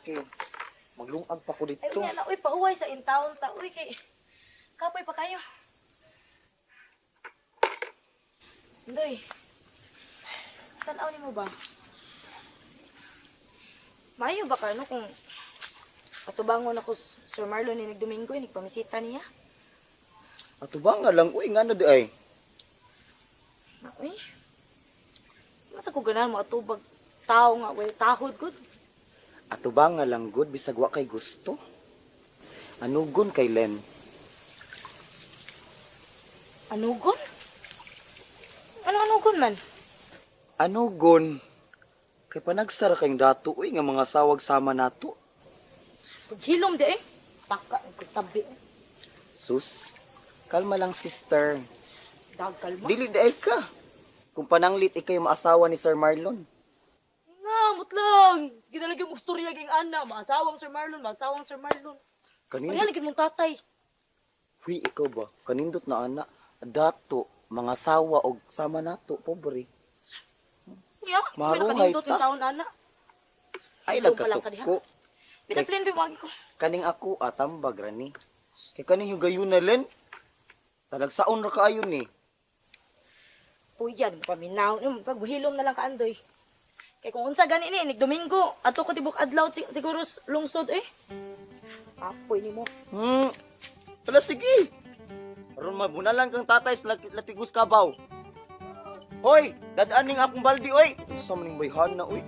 kay maglungag pa ko Ay, dito. unya na, uy, pauway sa intawon ta, uy, kay kapoy pa kayo. Andoy, tanaw nimo ba? Maayo ba ka, no, kung atubangon ako Sir Marlon ni nagdomingo, nagpamisita niya? Atubang nga lang uy, ngano di ay? Na, uy, masa ko ganahan mo atubag tao nga, way tahod gud. Atubang nga lang gud bisag wa kay gusto. Anugon kay Len? Anugon? Ano anugon man? Anugon? Kay panagsara kayong dato uy nga mga sawag sama nato. Paghilom di eh. Taka, tabi. Sus, kalma lang sister. Dagkal mo. Dili di ay ka. Kung pananglit ikay maasawa ni Sir Marlon. Nga, mutlang. Sige talaga yung magstorya ging ana. Maasawang Sir Marlon, maasawang Sir Marlon. Kanindot. Wala lagi mong tatay. Huy, ikaw ba? Kanindot na ana. Dato, mga sawa og sama nato, pobre. Ya, Maruhay kanindot ta. yung taon ana. Ay, Ikaw pa lang ka diha. lagkasuko. Pinaplin pa mo ko. Kaning ako, atambag rani. Kay kaning higayon na Len. Talagsaon ra kaayo ni. Puyan, paminaw. Yung pagbuhilom na lang ka, Andoy. Kay kung unsa gani ni, nig Domingo, ato ko tibok adlaw siguro lungsod eh. Apoy nimo. Tala sige. Aron mabunalan kang tatay sa latigus kabaw. Hoy, dadaan ning akong baldi oy. Sa maning bayhana oy.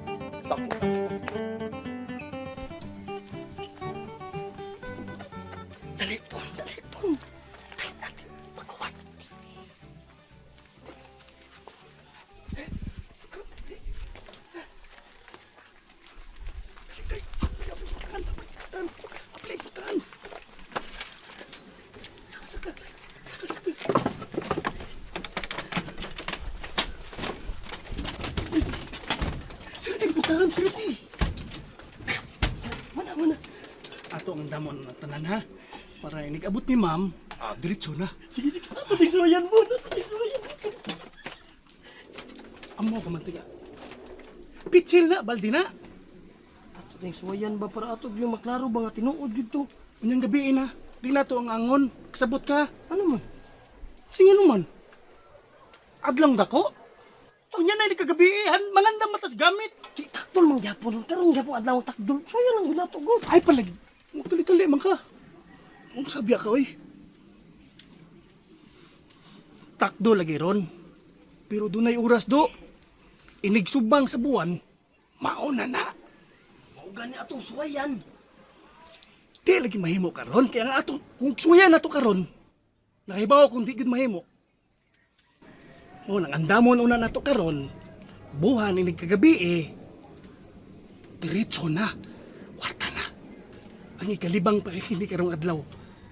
Tako. Dali pon, dali pon. Dali natin pagkuwat. Mana, mana. Ato ang damon na tanan ha. Para inig-abot ni ma'am, diretso na. Sige, sige. Ato di suwayan mo. Ato di suwayan mo. Amo ka man tiga. Pitsil na, baldi na. Ato ding suwayan ba para ato yung maklaro ba nga tinuod gyud to? Unyang gabi na. Di na to ang angon. Kasabot ka. Ano man? Sige naman. Adlang dako. Unya na ini kagabi eh. Mangandam matas gamit. Di takdol man gyapon. Karon gyapon adlaw takdol. Suwayan lang gyud nato gud. Ay palag. Magtuli-tuli man ka. Ang sabya ka oy. Takdo lagi ron. Pero dunay oras do. Inigsubang sa buwan, mauna na. Mao gani atong suwayan. Di lagi mahimo karon kaya nga ato kung suwayan nato karon. Nakahibaw kung di gyud mahimo. Mo nang andamon una nato karon. Buhan inig kagabi eh. Diretso na. Kwarta na. Ang ikalibang pa ini karong adlaw.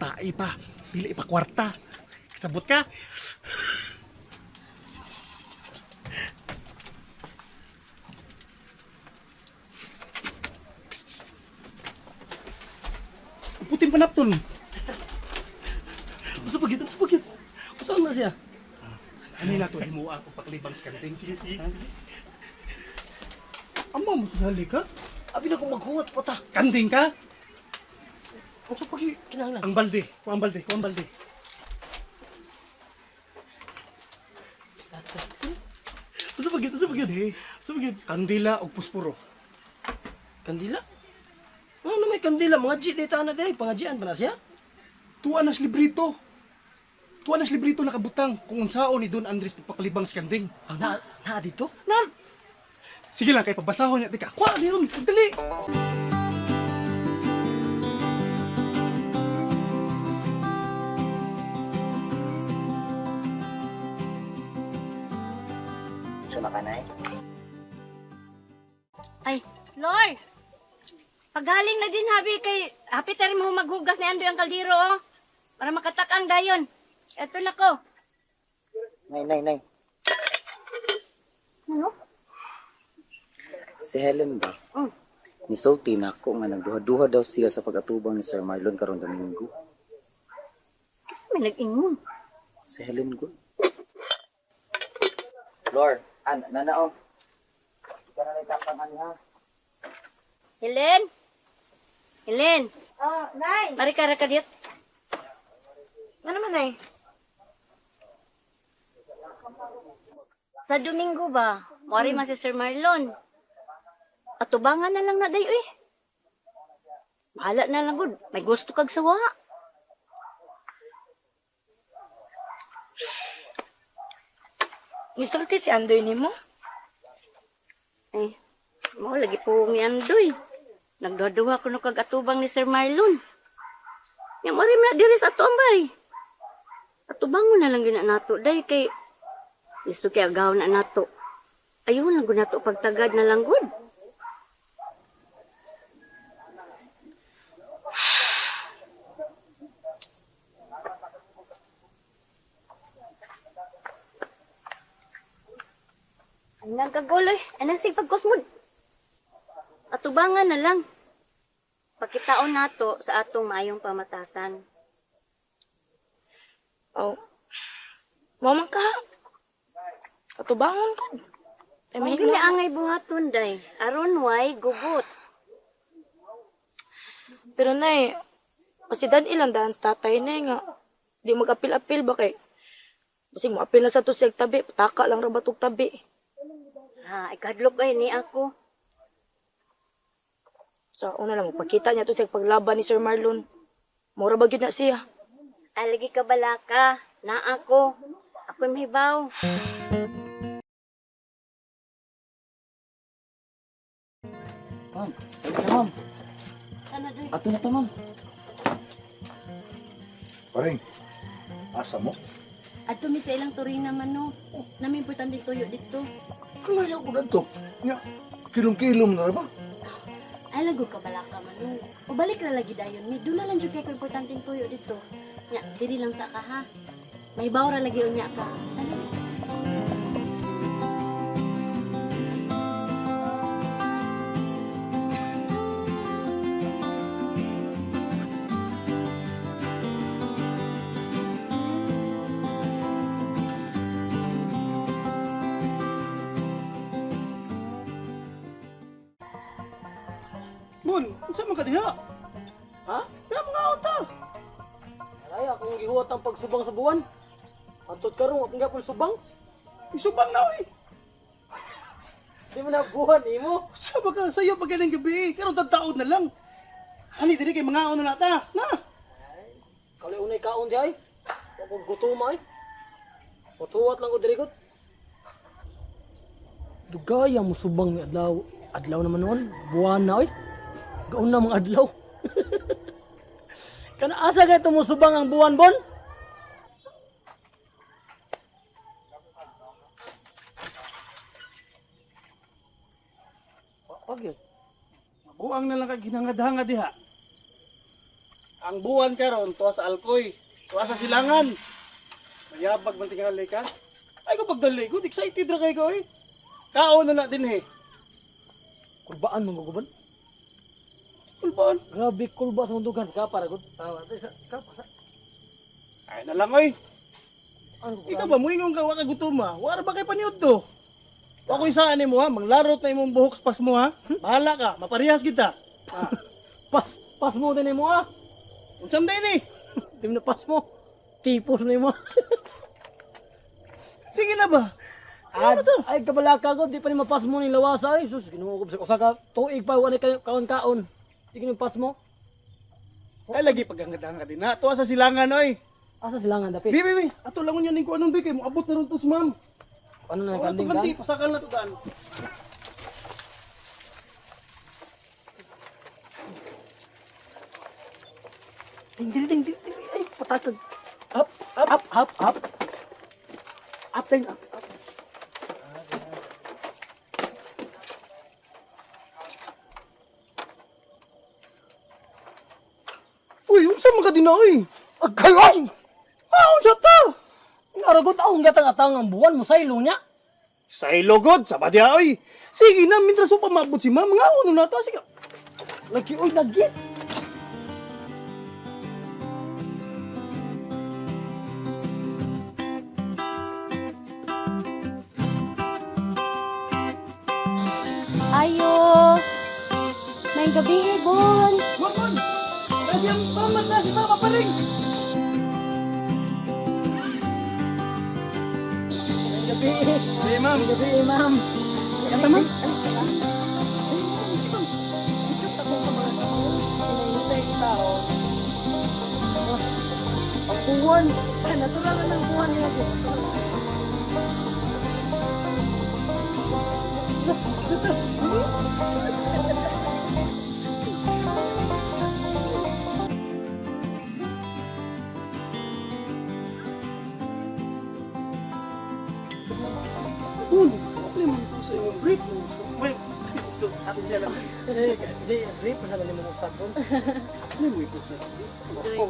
Tae pa, dili pa kwarta. Kasabot ka? Putin pa napton. Usa pagit, usa pagit. Usa na siya? Ani na to himuha og paklibang sa kanting. Sige, sige. Amo mo tingali ka? Abi na kung maghuwat pa ta. Kanding ka? Usa pagi kinahanglan. Ang balde, kuha ang balde, kuha ang balde. Usa pagit, usa pagit. Usa pagit. Kandila og puspuro. Kandila? Ano may kandila? Mga G dita na day. Pangajian pa na siya? Tuwa nas librito. Tuwa nas librito nakabutang kung unsaon ni Don Andres pagpakalibang sa kanding. Ang na dito? Na. Sige lang kay pabasahon niya tika. Kuha di ron, dali. Sumakanay. Ay, Lord! Paghaling na din, habi, kay happy tayo mo maghugas ni Andoy ang kaldero, oh. Para makatakang dayon. Eto na ko. Nay, nay, nay. Ano? Si Helen ba? Mm. Nisulti na ako nga nagduha-duha daw siya sa pag-atubang ni Sir Marlon karon Domingo. Kasi may nag-ingon. Si Helen go. Lord, an nana oh. Ikaw na lang ha. Helen, Helen, Oh, nay. mari ka ra ka diyot. Ano naman, nay? Sa Domingo ba? Mori man si Sir Marlon. Atubangan na lang na day uy. Bahala na lang gud. May gusto kag sawa. Gisulti si Andoy nimo? Ay, mao lagi po ni Andoy. Nagduha-duha kuno kag atubang ni Sir Marlon. Nya mori man na diri sa ato ambay. Atubangon na lang gyud na nato day kay listo kay agaw na nato. Ayun lang gud nato pagtagad na lang gud. Ang nagkaguloy, anang sig pagkusmod. Atubangan na lang. Pakitaon nato sa atong maayong pamatasan. Oh. Mao man ka. Atubangon ko. Ay, Ang may gili angay buhaton day. Aron way gugot. Pero nay, pasidan ilang daan sa tatay nay nga. Di mag-apil-apil ba kay? Basig mo apil na sa to siyag tabi, pataka lang ra ba tog tabi. Ha, ikadlok ay ni ako. Sa una lang magpakita niya to siyag paglaban ni Sir Marlon. Mura ba gyud na siya? Aligi ka balaka, na ako. Ako'y mahibaw. Ma'am, balik na ma'am. Sana doy. Ato na ta ma'am. Paring, asa mo? Adto mi sa ilang turing naman no. Nami importante tuyo dito. Kalayo ko na to. Nga, kilong-kilom na ba? Ay lago ka balaka man no. O balik ra lagi dayon mi. Doon na lang jud kay ko importante tuyo dito. Nya, diri lang sa ka ha. Mahibaw ra lagi unya ka. Ano? Mon, unsa man ka diha? Ha? Kaya mga ta. Ay, akong gihuwat ang pagsubang sa buwan. Antod karon akong gapon subang. Isubang na oy. Di mo na buwan imo. Unsa ba ka sayo pa ganing gabi? Karon tagtaod na lang. Hani diri kay mga na ta. Na. Kali unay kaon di ay. Wa kog gutom ay. Putuwat lang ko diri kot. Dugay ang musubang ni adlaw. Adlaw naman noon, buwan na oy. Gaon na mga adlaw. Kana asa kay tumusubang ang buwan bon? Wag yun. Mabuang na lang kag hinangad-hangad diha. Ang buwan karon tuwa sa Alcoy, tuwa sa Silangan. Mayabag man tingali ka. Ay ko pagdali ko, excited ra kay ko eh. Kaon na na din eh. Kurbaan mo guguban. Kulbaan. Grabe kulba sa mundugan ka para gud. Tawa sa ka pa sa. Ay na lang oy. Ano ko? Ikaw ba muingon ka wa ka gutom ha? Wa ra ba kay paniud to? Wa ko isaan nimo ha, manglarot na imong buhok sa pas mo ha. Bahala ka, maparehas kita. Ha. Pas pas mo din mo ah. Unsam day ni? Di mo na pas mo. Tipos na mo. Sige na ba? Ano to? Ay kabalaka ko, di pa ni mapas mo ni lawasa ay sus Ginoo ko bisag usa ka tuig pa wala kayo kaon-kaon. Di kini pas mo. Ay lagi paghangad-hangad din na. Tuwa sa silangan oy. Asa sila nga dapit? Bi bi bi, ato lang yun ko anong bi kay moabot na ron to si ma'am. Ano na Wala to kanding kanti, kan? pasakal na to daan. Ding ding ding ding ding. Ay patakag. Up, up. Up up up. Up ding up. Up. Uy, unsa man ka din na oy? Agkalay! Ha, unsa ta? Naragot akong gatang-atang ang buwan mo sa ilo niya. Sa ilogod, sa badya oy. Sige na, mintras pa maabot si ma'am, nga ano na ta sige. Lagi oy lagi. Ayo. May Maayong gabi, Bon. Mon, mon! Kasi ang pamat na si Papa Paring! Maayong gabi. Hey, ma'am. Maayong gabi, ma'am. Kanta, ma'am. Hinahintay kita, oh. Ang buwan. Ay, natural na ng buwan niya. Mon, ano mo ito sa inyong break? Wait, so, siya lang. Eh, di, di, pa sa mo usap ko. Ano mo ito sa Doy.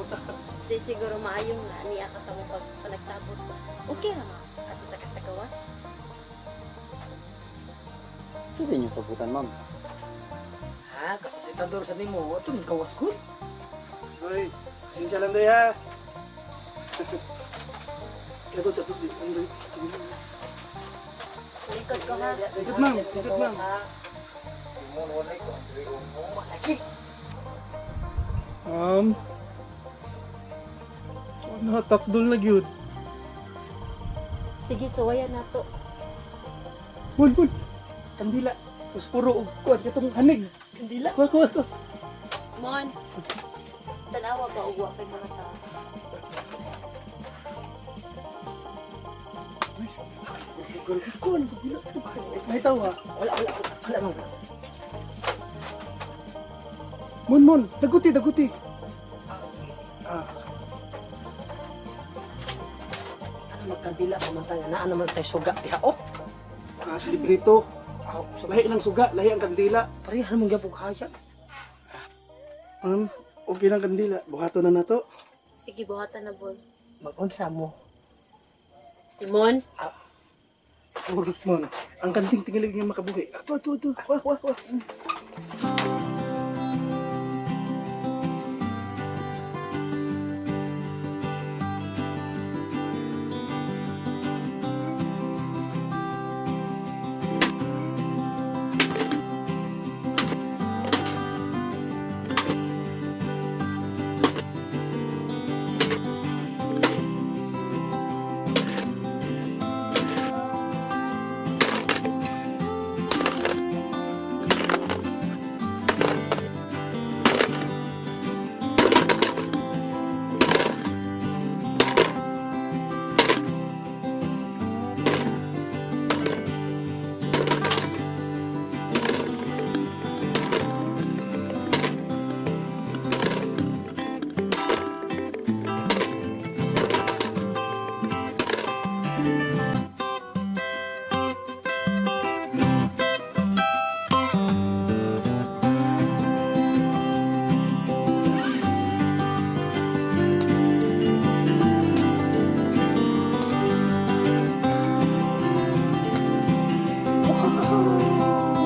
Di siguro maayo nga niya ka sa mo pag panagsabot. Okay ra ma ato sa kasagawas. Sige niyo sabutan, ma'am. Ha, kasasitador sa nimo. Ato nang kawas ko. Hoy, pasensya lang day ha. Kaya sa pusi. Andoy. Likod ko ha. Likod, ma'am. Likod, ma'am. Simon wala ko Andre mo malaki. Ma'am. Natakdol na gyud. Sige, suwayan nato. Mon, mon. Kandila. Puspuro og kuan katong hanig. Kandila. Kuha, kuha, kuha. Mon. Tanawa ba og wa kay mga tao? Kuan, kandila. May tawa. Wala, wala, wala, ma'am. Mon, mon. Daguti, daguti. Ah, Ano magkandila pa man tayo. Naa naman tayo suga diha, oh. ah, si Brito. Aw, so, Lahi ng suga, lahi ang kandila. parehan mong gyapong haya. Ma'am, okay lang kandila. Buhato na nato. Sige, buhatan na, Bon. Mag-unsa mo. Simon, Oros mon. Ang kanting tingilig niya makabuhi. Ato, ato, ato. Kuha, kuha, kuha.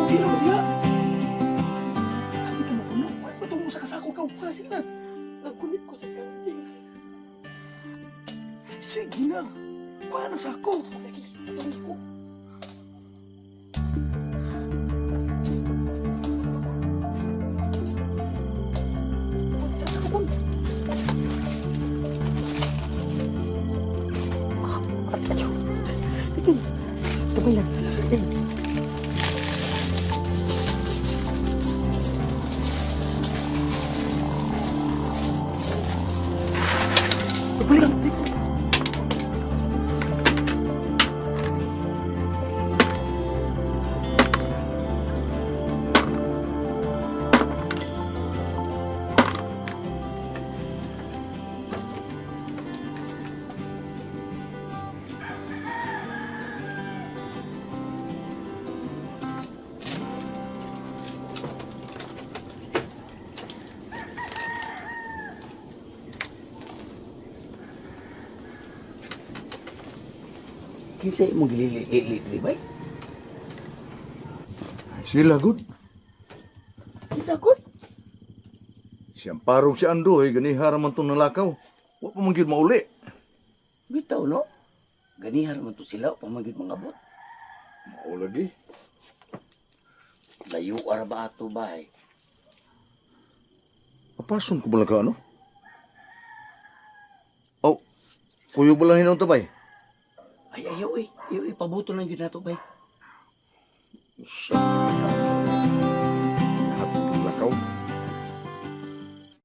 Okay lang siya. Hindi ka mapuno. Bakit patungo sa kasako ka? Kuha, sige na. Nagkunit ko sa kandila. Sige na. Kuha ng sako. Lagi, atong ko. Kamay lang. Kapag lang. Kinsa imong gilili-lili diri bay? Sila good. Kinsa gud? Siyang parog si Andoy ganiha ra man tong nalakaw. Wa pa man gyud mauli. Bitaw no. Ganihan man to sila pa man gyud mangabot. Mao lagi. Layo ara ba ato bay? Mapason ko bala ka, ano? Oh, kuyo ba lang hinaon ta, bay? Ay, ayaw eh. Ayaw eh, pabuto lang yun nato, bay. Lakaw.